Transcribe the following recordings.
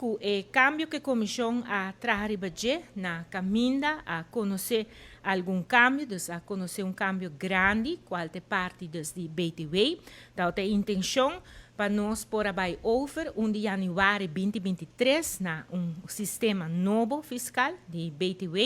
Ku e kambio ku e komishon a traha riba dje na kaminda a konosé algun kambio, dus a konosé un kambio grandi kual ta e parti dus di BTW. Ta e intenshon pa nos por a bai over 1 di yanüari 2023 na un sistema nobo fiskal di BTW.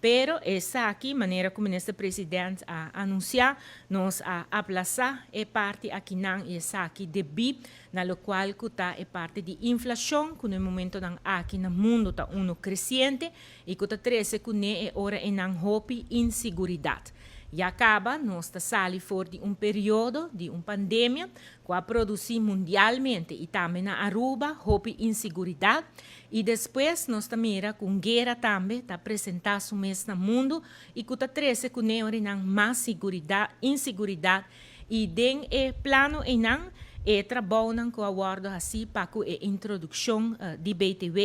Pero esaki, manera ku minister president a anunsiá, nos a aplasá e parti akinan i esaki debí na lokual ku ta e parti di inflashon ku na e momentonan aki na mundu ta unu kresiente i ku ta trese kuné e ora einan hopi insiguridat. Ya kaba nos ta sali for di un periodo di un pandemia ku a produsí mundialmente i tambe na Aruba hopi insiguridat i despues nos ta mira ku un guera tambe ta presentá su mes na mundu i ku ta trese kuné orinan mas insiguridat i den e plano einan e trabounan ku a wòrdu hasí pa ku e introdukshon di BTW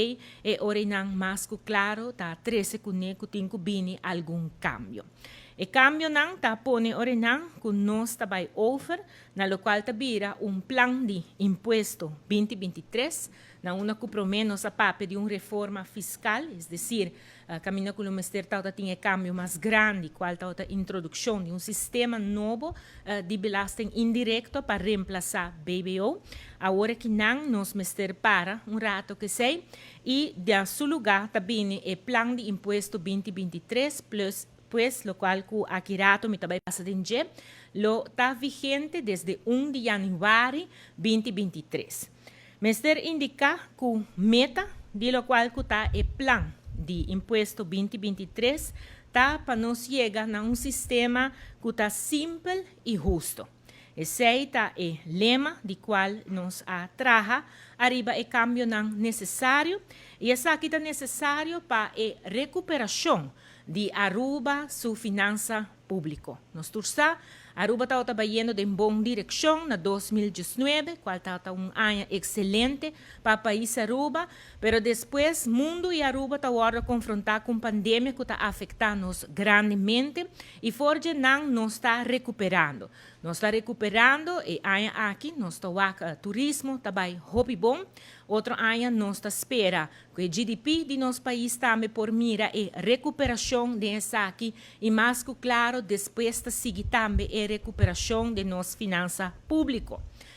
e orinan mas ku klaro ta trese kuné ku tin ku bini algun kambio. E kambionan ta pone orinan ku nos ta bai over na lokual ta bira un plan di impuesto 2023, na unda ku promé nos a papia di un reforma fiskal, es desir, kaminda ku lo mester tabata tin e kambio mas grandi, kual tabata introdukshon di un sistema nobo di belasting indirekto pa remplasá BBO. Awor akinan nos mester para un rato ku esei i den su lugá ta bini e plan di impuesto 2023 plus, pues lokual ku aki rato mi ta bai pasa den dje, lo ta vigente desde 1 di yanüari 2023. Mester indiká ku meta di lokual ku ta e plan di impuesto 2023 ta pa nos yega na un sistema ku ta simpel i husto. Esei ta e lema di kual nos a traha ariba e kambionan nesesario i esaki ta nesesario pa e rekuperashon di Aruba su finansa públiko. Nos tur sa, Aruba tabata bayendo den bon direkshon na 2019, kual tabata un aña ekselente pa pais Aruba, pero despues mundu i Aruba ta wòrdu konfrontá ku un pandemia ku ta afektá nos grandemente i for dje nan nos ta rekuperando. Nos ta rekuperando e aña aki, nos ta wak turismo ta bai hopi bon. Otro aña nos ta spera ku e GDP di nos pais tambe por mira e rekuperashon den esaki i mas ku klaro despues ta sigui tambe e rekuperashon di nos finansa públiko.